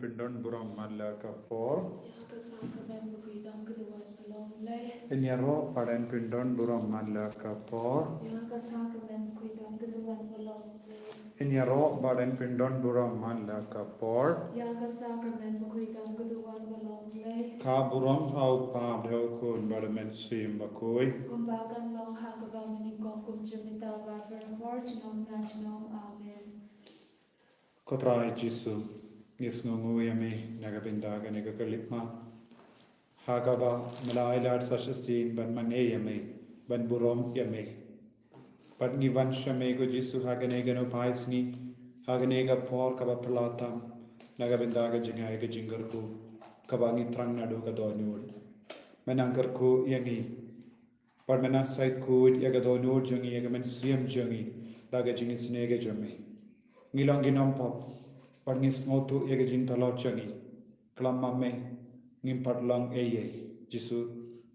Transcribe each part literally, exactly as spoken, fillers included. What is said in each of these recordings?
pyndon burom man la ka por. Ïa ka sakramen bakhuid ong ka duwan ka long Blei. Yn ïaroh bad yn pyndon burom man la ka por. Ïa ka sakramen bakhuid ong ka duwan ka long Blei. Yn ïaroh bad yn pyndon burom man la ka por. Ïa ka sakramen bakhuid ong ka duwan ka long Blei. Ka burom ha u Kpa bad ha u Khun bad ha u Mynsiem Bakhuid. Kumba kan long ha kaba mynnyngkong, kum jong mynta bad baroh por junom la junom. Amen. Ko Trai Jisu, ngi sngewnguh ïa me na ka bynta kane ka khyllipmat ha kaba me la ai lad sa shisien ban mane ïa me, ban burom ïa me. Bad ngi wan sha me ko Jisu ha kane ka nongpai sngi, ha kane ka por kaba phylla tam, na ka bynta ka jingai ka jingkyrkhu kaba ngi thrang naduh ka dohnud. Me nang kyrkhu ïa ngi. Bad me nang sait khuid ïa ka dohnud jong ngi, ïa ka mynsiem jong ngi da ka jingisynei ka jong me. Ngi long ki nongpop bad ngi sngewthuh ïa ka jingthlot jong ngi. Khlem ma me ngim pat long ei ei. Jisu,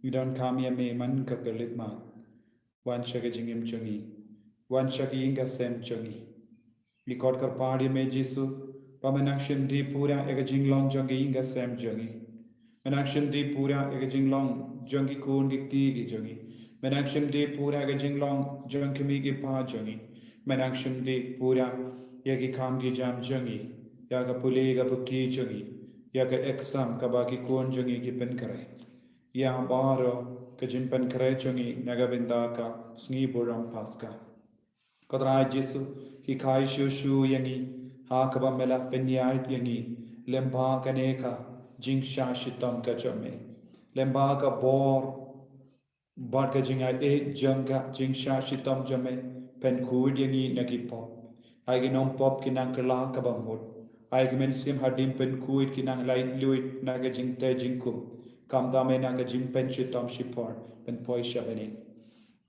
ngi donkam ïa me man ka khyllipmat. Wan sha ka jingim jong ngi. Wan sha ka ïing ka sem jong ngi. Ngi khot kyrpad ïa me Jisu ba me nang shim dih pura ïa ka jinglong jong ka ïing ka sem jong ngi. Me nang shim dih pura ïa ka jinglong jong ki khun ki kti ki jong ngi. Me nang shim dih pura ïa ka jinglong jong ki kmie ki kpa jong ngi. Me nang shim dih pura ïa ki kam ki jam jong ngi, ïa ka pule ka pyrkhat jong ngi, ïa ka exam kaba ki khun jong ngi ki pynkhreh. Ïa baroh ka jingpynkhreh jong ngi na ka bynta ka sngi burom Paska. Ko Trai Jisu, hikai shuh shuh ïa ngi ha kaba me la pynïaid ïa ngi lyngba kane ka jingshah shitom ka jong me. Lyngba ka bor bad ka jingaiei jong ka jingshah shitom jong me, pynkhuid ïa ngi na ki pop. Ai ki nongpop ki nang kylla kaba mut. Ai ki mynsiem hadien pynkhuid ki nang laitluid na ka jingtei jingkhum, khamtam na ka jingpynshitom shipor ban poi sha bneng.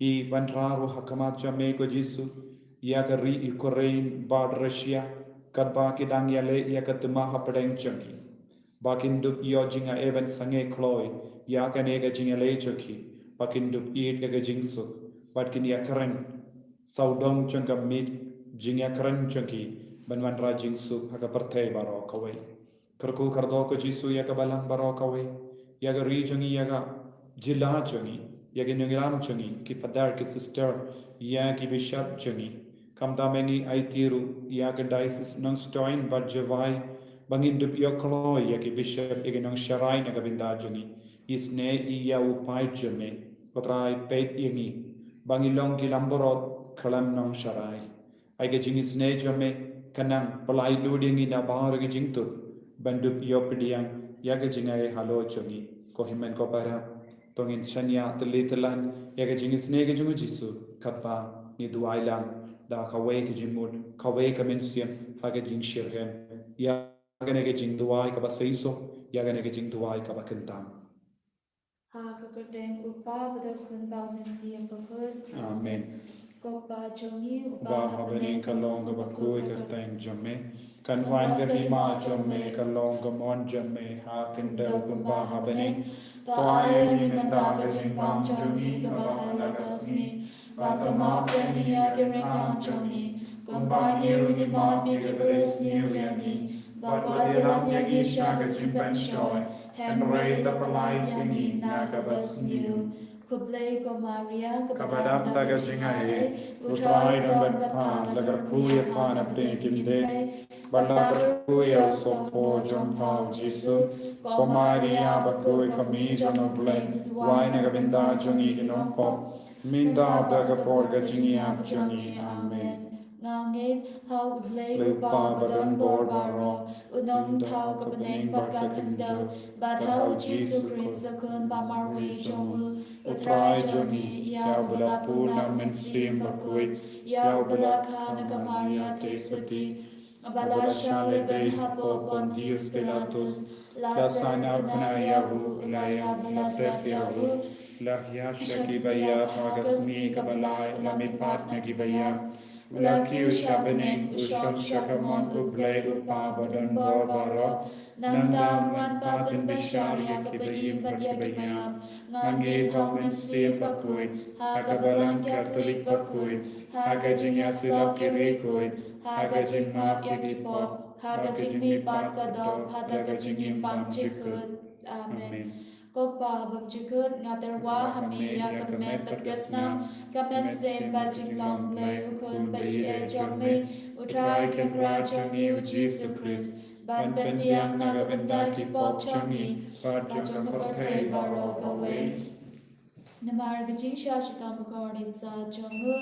Ngi wanrah ruh ha khmat jong me ko Jisu ïa ka ri Ukraine bad Russia, katba ki dang ïaleh ïa ka thma hapdeng jong ki. Ba kin dup ïoh jingaiei ban sangeh kloi ïa kane ka jingïaleh jong ki. Ba kin dup ïeit ïa ka jingsuk bad kin ïakren sawdong jong ka miet jingïakren jong ki ban wanrah jingsuk ha ka pyrthei baroh kawei. Kyrkhu kyrdoh ko Jisu ïa ka balang baroh kawei, ïa ka ri jong ngi, ïa ka jylla jong ngi, ïa ki nongïalam jong ngi, ki father ki sister, ïa ki bishop jong ngi. Khamtam ngi aiti ruh ïa ka diocese Nongstoiñ bad Jowai, ba ngin dup ïoh kloi ïa ki bishop, ïa ki nongsharai na ka bynta jong ngi. Isynei ïa u paid jong me, ko Trai, peit ïa ngi ba ngi long ki langbrot khlem nongsharai. Ai ka jingisynei jong me kan nang pynlait lut ïa ngi na baroh ki jingtut ban dup ïoh pdiang ïa ka jingai halor jong ngi. Ko hynmen ko para, to ngin shaniah tylli tyllan ïa ka jingisynei ka jong u Jisu katba ngi duwai lang da kawei ka jingmut, kawei ka mynsiem ha ka jingshitrhem ïa kane ka jingduwai kaba seisoh, ïa kane ka jingduwai kaba kyntang. Ha ka kyrteng u Kpa bad u Khun bad u Mynsiem Bakhuid. Amen. Ko Kpa jong ngi uba ha bneng, ka long kaba khuid ka kyrteng jong me. Kan wan ka hima jong me, ka long ka mon jong me ha khyndew kumba ha bneng. To ai ïa ngi mynta ka jingbam jong ngi kaba ha la ka sngi. Bad to map ïa ngi ïa ki ryngkang jong ngi, kumba ngi ruh ngi map ïa kiba sniew ïa ngi. Bad wat ïalam ïa ngi sha ka jingpynshoi, hynrei to pynlait ïa ngi na kaba sniew. Khublei ko Maria, kaba dap da ka jingaiei, u Trai u don bad pha, la kyrkhu ïa pha na pdeng ki khyndai, bad la kyrkhu ïa u sohpor jong pha u Jisu. Ko Maria bakhuid, ko Mei jong u Blei, duwai na ka bynta jong ngi ki nongpop, mynta bad ha ka por ka jingïap jong ngi. Amen. Nga ngeit ha u Blei u Kpa ba don bor baroh, u nongthaw ka bneng bad ka khyndew, bad ha u Jisu Khrist u Khun ba marwei jong u, u Trai jong ngi, ïa uba la pun na u Mynsiem Bakhuid, ïa uba la kha na ka Maria Theisotti, ba la shah lehbeiñ hapoh Pontius Pilatus, la sahnarphna ïa u, la ïap, la tep ïa u, la hiar sha kiba ïap, ha ka sngi kaba lai la mihpat na kiba ïap, la kiew sha bneng, u shong sha ka mon u Blei u Kpa ba don bor baroh. Nangta un wan pat ban bishar ïa kiba im bad ïa kiba ïap. Nga ngeit ha u Mynsiem Bakhuid, ha ka Balang Katholik bakhuid, ha ka jingïasyllok ki riewkhuid, ha ka jingmap ïa ki pop, ha ka jingmihpat ka doh, ha ka jingim bymjukut. Amen. Ko Kpa bymjukut, nga tyrwa ha me ïa ka met bad ka snam, ka mynsiem bad jinglong Blei U Khun ba ïeit jong me, U Trai Kynrad jong ngi U Jisu Khrist, ban pynbiang na ka bynta ki pop jong ngi bad jong ka pyrthei baroh kawei. Namar ka jingshah shitom bakordit sah jong u,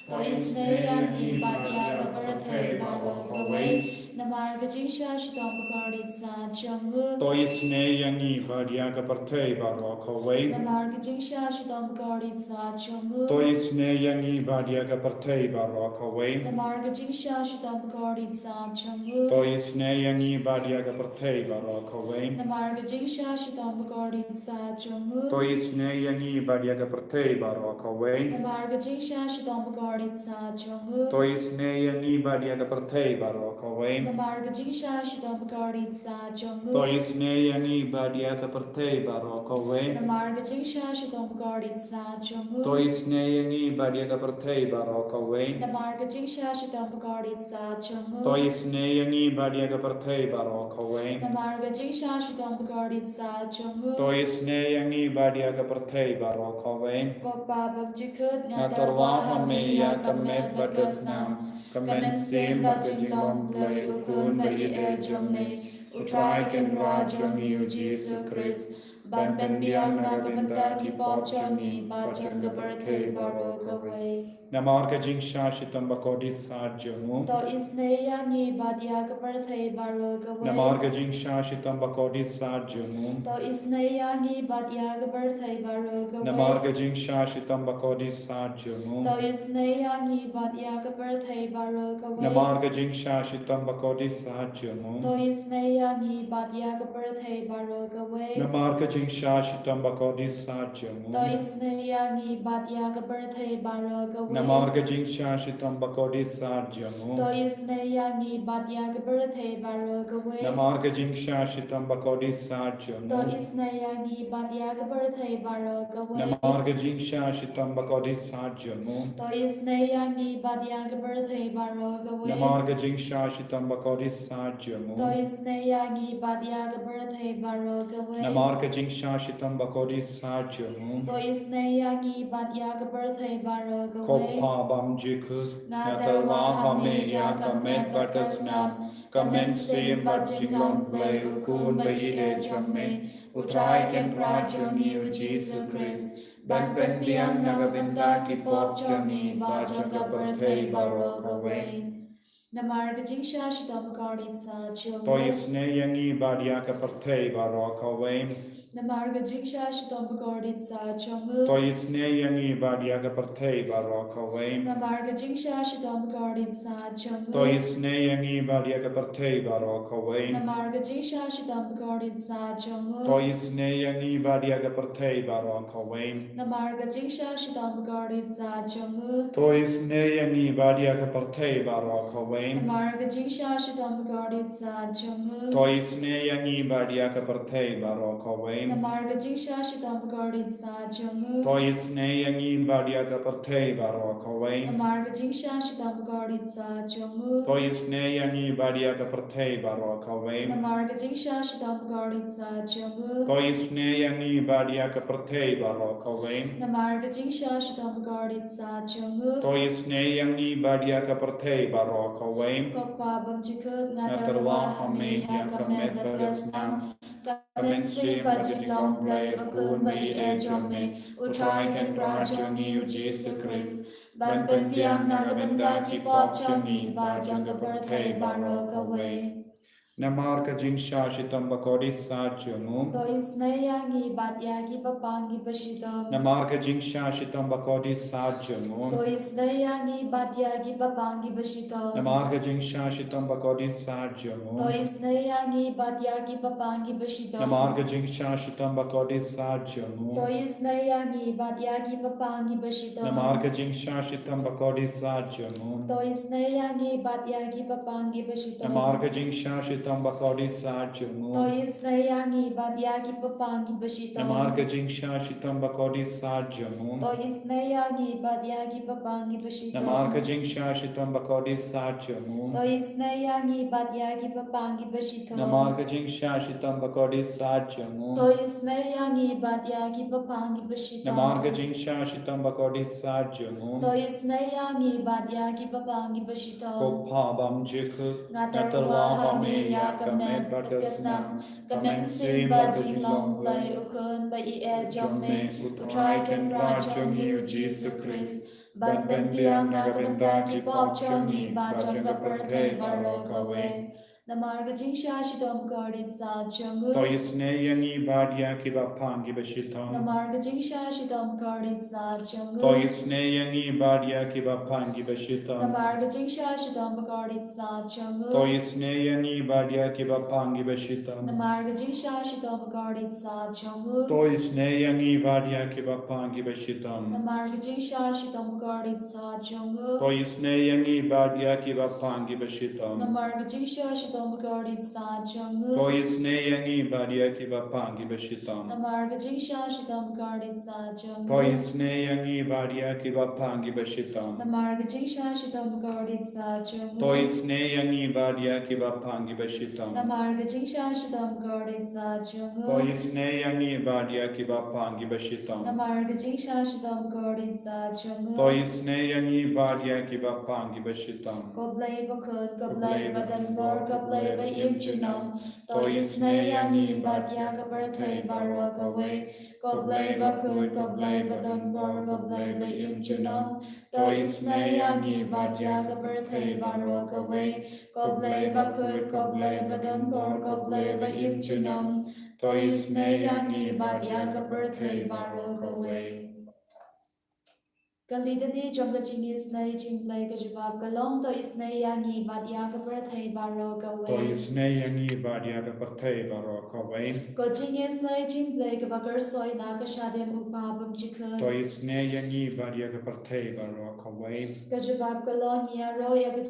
to isynei ïa ngi bad ïa ka pyrthei baroh kawei. Namar ka jingshah shitom bakordit sah jong u, to isynei ïa ngi bad ïa ka pyrthei baroh kawei. Namar ka jingshah shitom bakordit sah jong u, to isynei ïa ngi bad ïa ka pyrthei baroh kawei. Namar ka jingshah shitom bakordit sah jong u, to isynei ïa ngi bad ïa ka pyrthei baroh kawei. Namar ka jingshah shitom bakordit sah jong u, to isynei ïa ngi bad ïa ka pyrthei baroh kawei. Namar ka jingshah shitom bakordit sah jong u, to isynei ïa ngi bad ïa ka pyrthei baroh kawei. Namar ka jingshah shitom bakordit sah jong u, to isynei ïa ngi bad ïa ka pyrthei baroh kawei. Namar ka jingshah shitom bakordit sah jong u, to isynei ïa ngi bad ïa ka pyrthei baroh kawei. Namar ka jingshah shitom bakordit sah jong u, to isynei ïa ngi bad ïa ka pyrthei baroh kawei. Namar ka jingshah shitom bakordit sah jong u, to isynei ïa ngi bad ïa ka pyrthei baroh kawei. Ko Kpa bymjukut, nga tyrwa ha me ïa ka met bad ka snam, ka mynsiem bad jinglong Blei U Khun ba ïeit jong me, U Trai Kynrad jong ngi U Jisu Khrist, ban pynbiang na ka bynta ki pop jong ngi bad jong ka pyrthei baroh kawei. Namar ka jingshah shitom bakordit sah jong u, to isynei ïa ngi bad ïa ka pyrthei baroh kawei. Namar ka jingshah shitom bakordit sah jong u, to isynei ïa ngi bad ïa ka pyrthei baroh kawei. Namar ka jingshah shitom bakordit sah jong u, to isynei ïa ngi bad ïa ka pyrthei baroh kawei. Namar ka jingshah shitom bakordit sah jong u, to isynei ïa ngi bad ïa ka pyrthei baroh kawei. Namar ka jingshah shitom bakordit sah jong u, to isynei ïa ngi bad ïa ka pyrthei baroh kawei. Namar ka jingshah shitom bakordit sah jong u, to isynei ïa ngi bad ïa ka pyrthei baroh kawei. Namar ka jingshah shitom bakordit sah jong u, to isynei ïa ngi bad ïa ka pyrthei baroh kawei. Namar ka jingshah shitom bakordit sah jong u, to isynei ïa ngi bad ïa ka pyrthei baroh kawei. Namar ka jingshah shitom bakordit sah jong u, to isynei ïa ngi bad ïa ka pyrthei baroh kawei. Namar ka jingshah shitom bakordit sah jong u, to isynei ïa ngi bad ïa ka pyrthei baroh kawei. Ko Kpa bymjukut, nga tyrwa ha me ïa ka met bad ka snam, ka mynsiem bad jinglong Blei U Khun ba ïeit jong me, U Trai Kynrad jong ngi U Jisu Khrist, ban pynbiang na ka bynta ki pop jong ngi bad jong ka pyrthei baroh kawei. Namar ka jingshah shitom bakordit sah jong u, to isynei ïa ngi bad ïa ka pyrthei baroh kawei. Namar ka jingshah shitom bakordit sah jong u, to isynei ïa ngi bad ïa ka pyrthei baroh kawei. Namar ka jingshah shitom bakordit sah jong u, to isynei ïa ngi bad ïa ka pyrthei baroh kawei. Namar ka jingshah shitom bakordit sah jong u, to isynei ïa ngi bad ïa ka pyrthei baroh kawei. Namar ka jingshah shitom bakordit sah jong u, to isynei ïa ngi bad ïa ka pyrthei baroh kawei. Namar ka jingshah shitom bakordit sah jong u, to isynei ïa ngi bad ïa ka pyrthei baroh kawei. Namar ka jingshah shitom bakordit sah jong u, to isynei ïa ngi bad ïa ka pyrthei baroh kawei. Namar ka jingshah shitom bakordit sah jong u, to isynei ïa ngi bad ïa ka pyrthei baroh kawei. Namar ka jingshah shitom bakordit sah jong u, to isynei ïa ngi bad ïa ka pyrthei baroh kawei. Namar ka jingshah shitom bakordit sah jong u, to isynei ïa ngi bad ïa ka pyrthei baroh kawei. Ko Kpa bymjukut, nga tyrwa ha me ïa ka met bad ka snam, ka mynsiem bad jinglong Blei U Khun ba ïeit jong me, U Trai Kynrad jong ngi U Jisu Khrist, ban pynbiang na ka bynta ki pop jong ngi bad jong ka pyrthei baroh kawei. Namar ka jingshah shitom bakordit sah jong u, to isynei ïa ngi bad ïa ki bapang ki bashitom. Namar ka jingshah shitom bakordit sah jong u, to isynei ïa ngi bad ïa ki bapang ki bashitom. Namar ka jingshah shitom bakordit sah jong u, to isynei ïa ngi bad ïa ki bapang ki bashitom. Namar ka jingshah shitom bakordit sah jong u, to isynei ïa ngi bad ïa ki bapang ki bashitom. Namar ka jingshah shitom bakordit sah jong u, to isynei ïa ngi bad ïa ki bapang ki bashitom. Namar ka jingshah shitom shitom ba kordit sat jong u. To isynei ïa ngi bad ïa ki bapang ki bashitom. Namar ka jingshah shitom ba kordit sat jong u. To isynei ïa ngi bad ïa ki bapang ki bashitom. Namar ka jingshah shitom ba kordit sat jong u. To isynei ïa ngi bad ïa ki bapang ki bashitom. Namar ka jingshah shitom ba kordit sat jong u. To isynei ïa ngi bad ïa ki bapang ki bashitom. Namar ka jingshah shitom ba kordit sat jong u. To isynei ïa ngi bad ïa ki bapang ki bashitom. Ko Pa bymjukut, nga tyrwa ha me ïa ka met bad ka snam, ka mynsiem bad jinglong Blei u Khun ba ïeit jong me, U Trai Kynrad jong ngi U Jisu Khrist, ban pynbiang na ka bynta ki pop jong ngi bad jong ka pyrthei baroh kawei. Namar ka jingshah shitom ba kordit sat jong u. To isynei ïa ngi bad ïa ki bapang ki bashitom. Namar ka jingshah shitom ba kordit sat jong u. To isynei ïa ngi bad ïa ki bapang ki bashitom. Namar ka jingshah shitom ba kordit sat jong u. To isynei ïa ngi bad ïa ki bapang ki bashitom. Namar ka jingshah shitom ba kordit sat jong u. To isynei ïa ngi bad ïa ki bapang ki bashitom. Namar ka jingshah shitom ba kordit sat jong u. To isynei ïa ngi bad ïa ki bapang ki bashitom. Namar ka jingshah shitom ba kordit sat jong u. To isynei ïa ngi bad ïa ki bapang ki bashitom. Namar ka jingshah shitom ba kordit sat jong u. To isynei ïa ngi bad ïa ki bapang ki bashitom. Namar ka jingshah shitom ba kordit sat jong u. To isynei ïa ngi bad ïa ki bapang ki bashitom. Namar ka jingshah shitom ba kordit sat jong u. To isynei ïa ngi bad ïa ki bapang ki bashitom. Namar ka jingshah shitom ba kordit sat jong u. To isynei ïa ngi bad ïa ki bapang ki bashitom. Ko Blei ba kut, ko Blei ba donbor, ko Blei ba im junom. To isynei ïa ngi bad ïa ka pyrthei baroh kawei. Ko Blei ba kut, ko Blei ba donbor, ko Blei ba im junom. To isynei ïa ngi bad ïa ka pyrthei baroh kawei. Ko Blei ba kut, ko Blei ba donbor, ko Blei ba im junom. To isynei ïa ngi bad ïa ka pyrthei baroh kawei. Ka litany jong ka jingisynei jingblei ka jubab ka long, to isynei ïa ngi bad ïa ka pyrthei baroh kawei. To isynei ïa ngi bad ïa ka pyrthei baroh kawei. Ko jingisynei jingblei kaba kyrsoi na ka shadem U Pa bymjukut. To isynei ïa ngi bad ïa ka pyrthei baroh kawei. Ka jubab ka long, ngi ïaroh ïa ka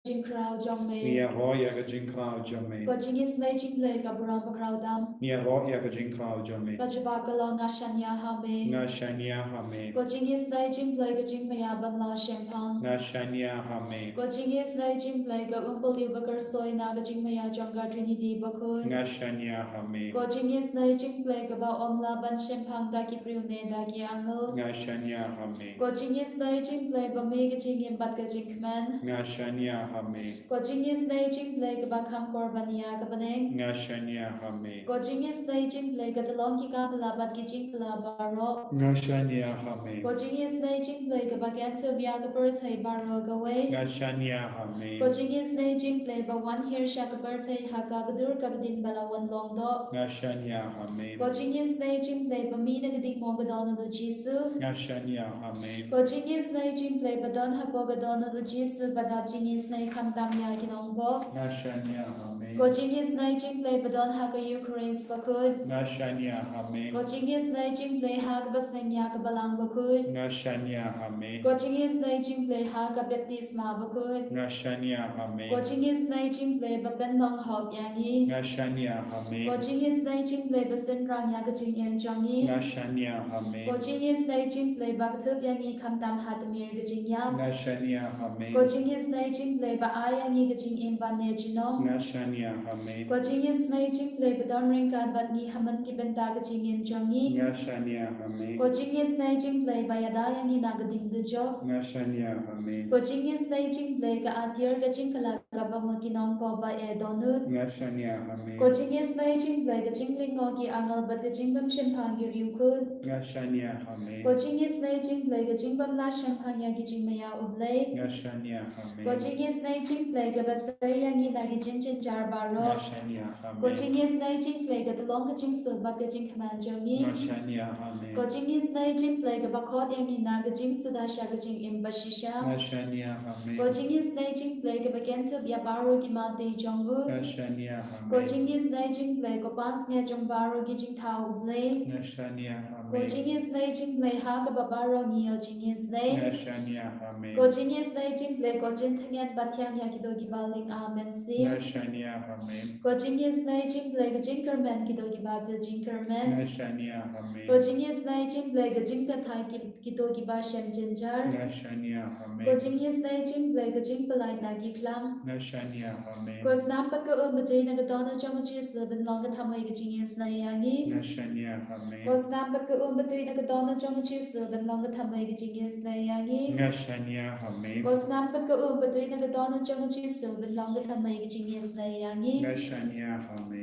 jingkhraw jong me. Ngi ïaroh ïa ka jingkhraw jong me. Ko jingisynei jingblei ka burom bakhraw tam. Ngi ïaroh ïa ka jingkhraw jong me. Ka jubab ka long, nga shaniah ha me. Nga shaniah ha me. Ko jingisynei jingblei ka jingmaïa ban la shemphang. Nga shaniah ha me. Ko jingisynei jingblei ka umpohliew ba kyrsoi na ka jingmaïa jong ka Trinity bakhuid. Nga shaniah ha me. Ko jingisynei jingblei kaba ym lah ban shemphang da ki briew ne da ki angel. Nga shaniah ha me. Ko jingisynei jingblei ba mih ka jingim bad ka jingkmen. Nga shaniah ha me. Ko jingisynei jingblei kaba kham kor ban ïa ka bneng. Nga shaniah ha me. Ko jingisynei jingblei ka tyllong ki kam phylla bad ki jingphylla baroh. Nga shaniah ha me. Ko jingisynei jingblei kaba kynthup ïa ka pyrthei baroh kawei. Nga shaniah ha me. Ko jingisynei jingblei ba wan hiar sha ka pyrthei ha ka kdur ka ktien ba la wan long doh. Nga shaniah ha me. Ko jingisynei jingblei ba mih na ka diengphna ka don u Jisu. Nga shaniah ha me. Ko jingisynei jingblei ba don hapoh ka don u Jisu ba dap jingisynei khamtam ïa ki nongbok. Nga shaniah ha me. Ko jingisynei jingblei ba don ha ka Eucharist bakhuid. Nga shaniah ha me. Ko jingisynei jingblei ha kaba seng ïa ka balang bakhuid. Nga shaniah ha me. Ko jingisynei jingblei ha ka baptisma bakhuid. Nga shaniah ha me. Ko jingisynei jingblei ba pynmong hok ïa ngi. Nga shaniah ha me. Ko jingisynei jingblei ba synrang ïa ka jingim jong ngi. Nga shaniah ha me. Ko jingisynei jingblei ba kynthup ïa ngi khamtam ha tmier ka jingïap. Nga shaniah ha me. Ko jingisynei jingblei ba ai ïa ngi ka jingim ban ïeit junom. Nga shaniah ha me. Ko jingisynei jingblei ba don ryngkat bad ngi ha man ki bynta ka jingim jong ngi. Nga shaniah ha me. Ko jingisynei jingblei ba ïada ïa ngi na ka ding dujok. Nga shaniah ha me. Ko jingisynei jingblei ka atiar ka jingkylla kaba mut ki nongpop ba eh dohnud. Nga shaniah ha me. Ko jingisynei jingblei ka jinglyngngoh ki angel bad ka jingbymshemphang ki riewkhuid. Nga shaniah ha me. Ko jingisynei jingblei ka jingbymlah shemphang ïa ki jingmaïa U Blei. Nga shaniah ha me. Ko jingisynei jingblei kaba sei ïa ngi na ki jingjynjar baroh. Nga shaniah ha me. Ko jingisynei jingblei ka tyllong ka jingsuk bad ka jingkmen jong ngi. Nga shaniah ha me. Ko jingisynei jingblei kaba khot ïa ngi na ka jingsuda sha ka jingim bashisha. Nga shaniah ha me. Ko jingisynei jingblei kaba kynthup ïa baroh ki mawtei jong u. Nga shaniah ha me. Ko jingisynei jingblei ko pansngiat jong baroh ki jingthaw U Blei. Nga shaniah ha me. Ko jingisynei jingblei ha kaba baroh ngi ïoh jingisynei. Nga shaniah ha me. Ko jingisynei jingblei ko jingtyngen bad thiang ïa kito kiba lyngba, men sih. Nga shaniah ha me. Ko jingïasnoh jong U Blei ka jingkyrmen, kito kiba don jingkyrmen. Nga shaniah ha me. Ko jingïasnoh jong U Blei ka jingkyrmen, ki-, kito kiba shem jynjar. Nga shaniah ha me. Ko jingïasnoh jong U Blei ka jingpyllait na ki khlam. Nga shaniah ha me. Ko snam bad ka umpadei na ka dohnud jong U Jisu ban long ka thymmai ka jingïasnoh ïa ngi. Nga shaniah ha me. Ko snam bad ka umpadei na ka dohnud jong U Jisu ban long ka thymmai ka jingïasnoh ïa ngi. Nga shaniah ha me. Ko snam bad ka umpadei na ka dohnud jong U Jisu ban long ka thymmai ka jingïasnoh ïa ngi. Nga shaniah ha me.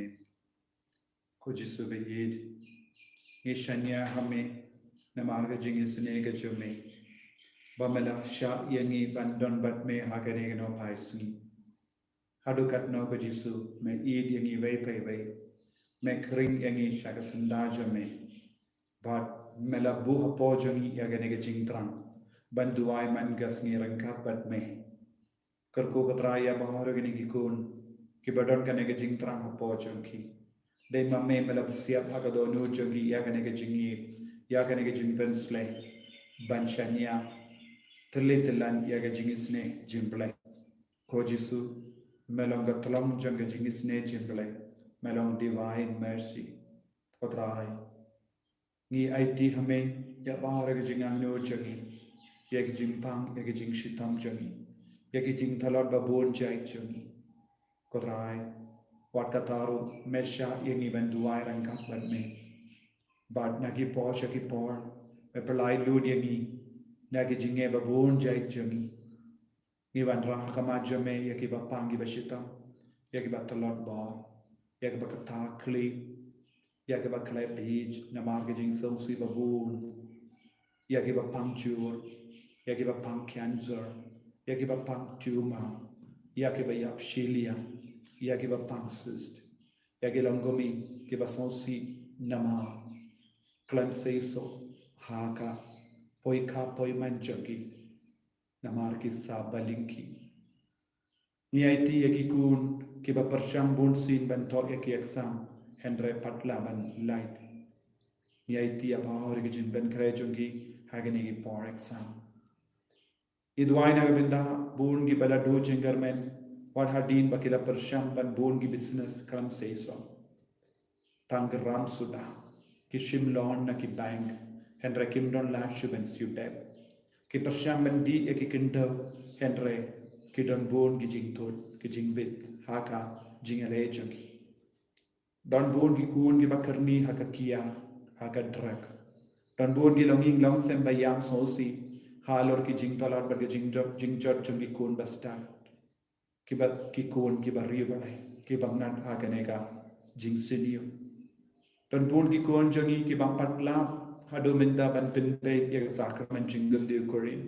Ko Jisu ba ïeit, ngi shaniah ha me namar ka jingisynei ka jong me, ba me la shah ïa ngi ban don bad me ha kane ka nohphai sngi. Haduh katno ko Jisu me ïeit ïa ngi wei pa wei, me khring ïa ngi sha ka syndah jong me, bad me la buh hapoh jong ngi ïa kane ka jingthrang ban duwai man ka sngi ryngkat bad me. Kyrkhu ko Trai ïa baroh kine ki khun kiba don kane ka jingthrang hapoh jong ki. Dei ma me me la pynsiap ha ka dohnud jong ki ïa kane ka jingïeit, ïa kane ka jingpynsleh ban shaniah tylli tyllan ïa ka jingisynei jong U Blei. Ko Jisu, me long ka tyllong jong ka jingisynei jong U Blei, me long Divine Mercy. Ko Trai, ngi aiti ha me ïa baroh ka jingangnud jong ngi, ïa ka jingpang, ïa ka jingshitom jong ngi, ïa ka jingtlot babun jait jong ngi. Ko Trai, wat kata ruh me shah ïa ngi ban duwai ryngkat bad me. Bad na ki por sha ki por me pynlait lut ïa ngi na ki jingeh babun jait jong ngi. Ngi wanrah ha khmat jong me ïa kiba pang kiba shitom, ïa kiba tlot bor, ïa kiba kata khlieh, ïa kiba khleh beit namar ki jingsngewsih babun, ïa kiba pang jur, ïa kiba pang cancer, ïa kiba pang tumor, ïa kiba ïap shiliang, ïa kiba pang cyst, ïa ki longkmie kiba sngewsih namar khlem seisoh ha ka poi kha poi man jong ki namar ki sah ba lyngkhi. Ngi aiti ïa ki khun kiba pyrshang bunsien ban thoh ïa ki exam hynrei pat la ban lait. Ngi aiti ïa baroh ki jingpynkhreh jong ki ha kine ki por exam. Ngi duwai na ka bynta bun kiba la duh jingkyrmen, wat hadien ba ki la pyrshang ban bun ki business khlem seisoh. Tang ki ram suda, ki shim loan na ki bank, hynrei kim don lad shuh ban siew debt. Ki pyrshang ban dih ïa ki khyndew, hynrei ki don bun ki jingthut, ki jingwit ha ka jingïaleh jong ki. Don bun ki khun kiba kyrni ha ka kiar, ha ka drug. Don bun ki longïing longsem ba ïam sngewsih halor ki jingtlot bad ki jingjot, jingjot jong ki khun ba stad. Kiba ki khun kiba riewblei, kiba ngat ha kane ka jingsniew. Don bun ki khun jong ngi kiba pat lap haduh mynta ban pynbeit ïa ka sakramen jingkyndiw kurim.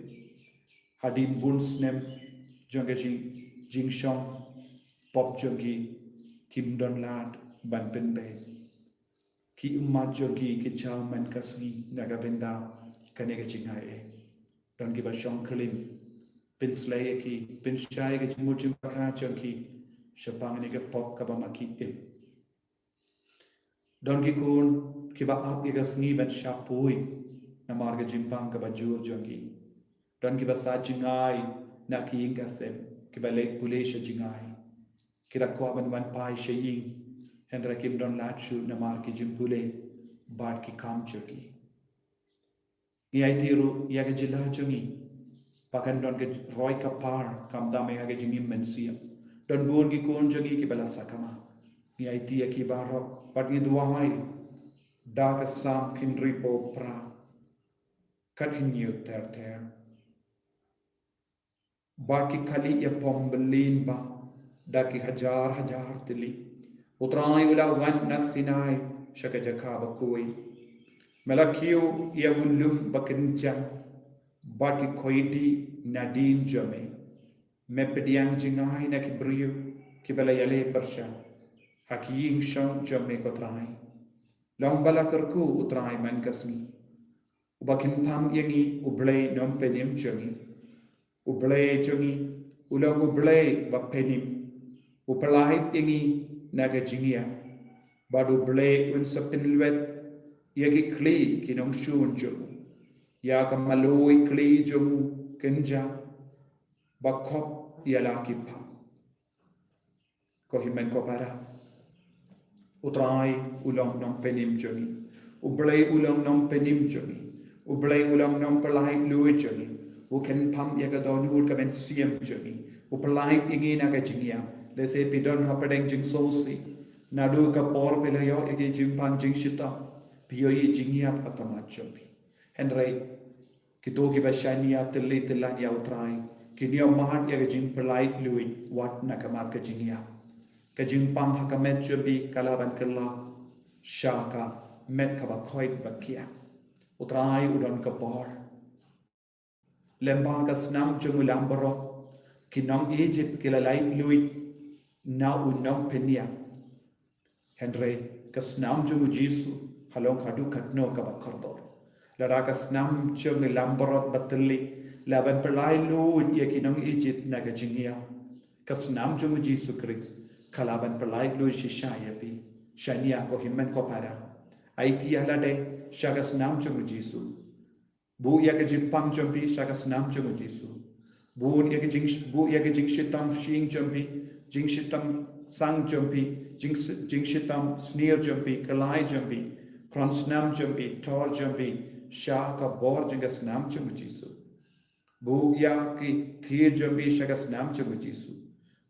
Hadien bun snem jong ka jing, jingshong pop jong ki, kim don lad ban pynbeit. Ki ummat jong ki ki jaw man ka sngi na ka bynta kane ka jingai. Don kiba shong klim, pynsleh ïa ki, pynshai ïa ka jingmut jingpyrkhat jong ki shaphang kane ka pop kaba ma ki im. Don ki khun kiba ap ïa ka sngi ban shah poi namar ka jingpang kaba jur jong ki. Don kiba sah jngai na ki ïing ka sem, kiba leit pule sha jngai. Ki da kwah ban wan phai sha ïing, hynrei kim don lad shuh namar ki jingpule bad ki kam jong ki. Ngi aiti ruh ïa ka jylla jong ngi ba kan don ka roi ka par khamtam ïa ka jingim mynsiem. Don bun ki khun jong ngi kiba la sakma. Ngi aiti ïa ki baroh bad ngi duwai da ka Salm hynriewphew phra, khathynñiew ter ter. Bad ki kali ïapom bylliñ ba da ki hajar hajar tylli. U Trai u la wan na Sinai sha ka jaka ba khuid. Me la kiew ïa u lum ba kynjang bad ki khoit nadien jong me. Me pdiang jngai na ki briew kiba la ïaleh pyrshah ha ki ïing shong jong me, ko Trai. Long ba la kyrkhu U Trai man ka sngi. Uba kynpham ïa ngi, U Blei nongpynim jong ngi. U Blei jong ngi u long U Blei ba pynim. U pyllait ïa ngi na ka jingïap. Bad U Blei un sa pynlwet ïa ki khlieh ki nongshun jong u. Ïa ka maloi khlieh jong u kynjah ba khop ïa la ki phang. Ko hynmen ko para, U Trai u long nongpynim jong ngi. U Blei u long nongpynim jong ngi. U Blei u long nongpyllait luid jong ngi. U kynpham ïa ka dohnud ka mynsiem jong ngi. U pyllait ïa ngi na ka jingïap. Lehse phi don hapdeng jingsngewsih. Naduh ka por phi la ïoh ïa ki jingpang jingshitom, phi ïohi jingïap ha khmat jong phi. Hynrei kito kiba shaniah tylli tyllan ïa U Trai kin ïoh mad ïa ka jingpyllait luid wat na ka mar ka jingïap. Ka jingpang ha ka met jong phi ka lah ban kylla sha ka met kaba khoit ba khiah. U Trai u don ka bor. Lem bad ka snam jong u langbrot, ki nong Egypt ki la lait luid na u nongpynïap. Hynrei ka snam jong u Jisu ka long haduh katno kaba kordor. Lada ka snam jong u langbrot ba tylli la ban pyllait luid ïa ki nong Egypt na ka jingïap, ka snam jong u Jisu Khrist ka lah ban pyllait luid shisha ïa phi. Shaniah ko hynmen ko para. Aiti ïa lade sha ka snam jong u Jisu. Buh ïa ka jingpang jong phi sha ka snam jong u Jisu. Buh ïa ka jing, buh ïa ka jingshitom shyieng jong phi, jingshitom sang jong phi, jing, jingshitom snier jong phi, ka lai jong phi, khlem snam jong phi, tor jong phi, sha ka bor jong ka snam jong u Jisu. Buh ïa ki thied jong phi sha ka snam jong u Jisu.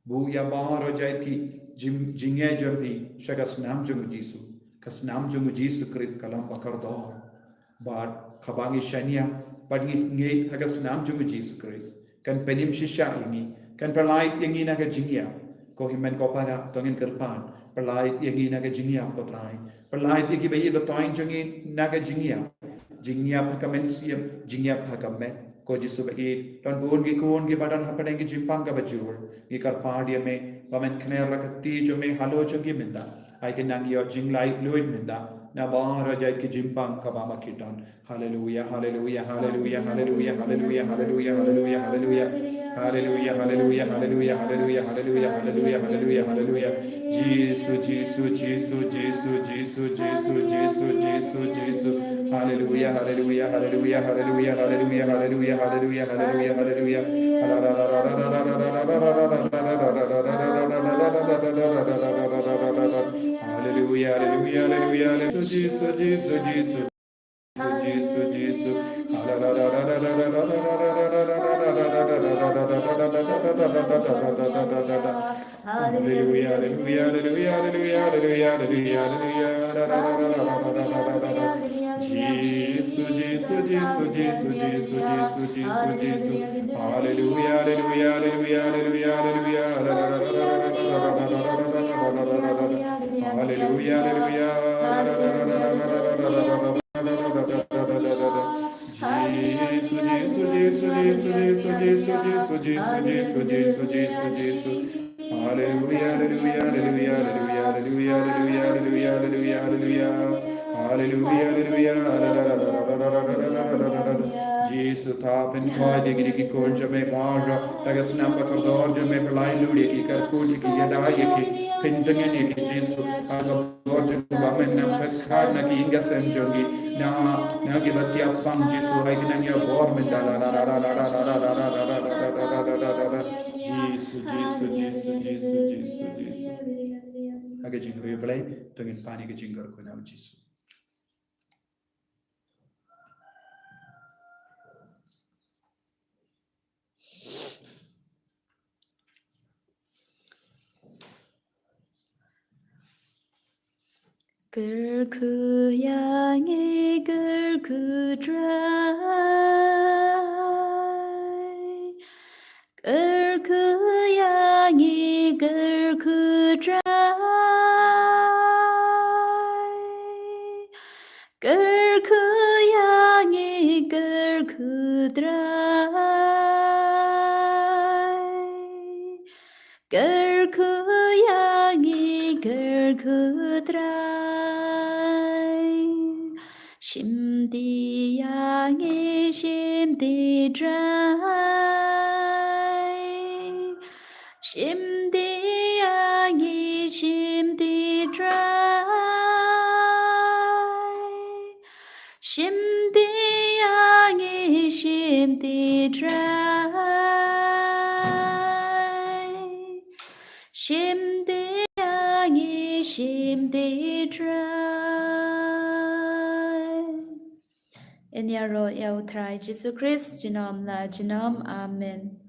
Buh ïa baroh jait ki jing, jingeh jong phi sha ka snam jong u Jisu. Ka snam jong u Jisu Khrist ka long ba kordor. Bad haba ngi shaniah bad ngi ngeit ha ka snam jong u Jisu Khrist, kan pynim shisha ïa ngi, kan pyllait ïa ngi na ka jingïap. Ko hynmen ko para, to ngin kyrpad, pyllait ïa ngi na ka jingïap ko Trai. Pyllait ïa kiba ïeit ba toiñ jong ngi na ka jingïap. Jingïap ha ka mynsiem, jingïap ha ka met. Ko Jisu ba ïeit, don bun ki khun kiba don hapdeng ki jingpang kaba jur. Ngi kyrpad ïa me ba men khner la ka kti jong me halor jong ki mynta. Ai kin nang ïoh jinglait luid mynta na baroh jait ki jingpang kaba ma ki don. Haleluya, haleluya, haleluya, haleluya, haleluya, haleluya, haleluya, haleluya. Haleluya, haleluya, haleluya, haleluya, haleluya, haleluya, haleluya, haleluya. Jisu, Jisu, Jisu, Jisu, Jisu, Jisu, Jisu, Jisu, Jisu. Haleluya, haleluya, haleluya, haleluya, haleluya, haleluya, haleluya, haleluya, haleluya. Haleluya, haleluya, haleluya, haleluya. Jisu, Jisu, Jisu, Jisu. Jisu, Jisu. Haleluya, haleluya, haleluya, haleluya, haleluya, haleluya, haleluya, haleluya, haleluya. Jisu, Jisu, Jisu, Jisu, Jisu, Jisu, Jisu, Jisu. Haleluya, haleluya, haleluya, haleluya, haleluya. Haleluya, haleluya. Jisu, Jisu, Jisu. Haleluya, haleluya, haleluya, haleluya, haleluya, haleluya, haleluya, haleluya. Haleluya, haleluya. Jisu, to pynkhot ïa kine ki khun jong me baroh da ka snam ba kordor jong me, pyllait luid ïa ki, kyrkhu ïa ki, ïada ïa ki, pyndengin ïa ki Jisu. Ha ka bor jong u Balang, men nang pyrkhat na ki ïing ki sem jong ki, na, na kiba thiah pang Jisu, ai kin nang ïa bor mynta. Jisu, Jisu, Jisu, Jisu, Jisu, Jisu. Ha ka jingriewblei to ngin pan ïa ka jingkyrkhu na u Jisu. Kyrkhu ïa ngi, kyrkhu Trai. Kyrkhu ïa ngi, kyrkhu Trai. Kyrkhu ïa ngi, kyrkhu Trai. Kyrkhu ïa ngi, kyrkhu Trai. Shim ti ïa ngi, shim ti Trai. Shim ti ïa ngi, shim ti Trai. Shim ti ïa ngi, shim ti Trai. shim ti trai. Ïaroh ïa u Trai Jisu Khrist junom la junom. Amen.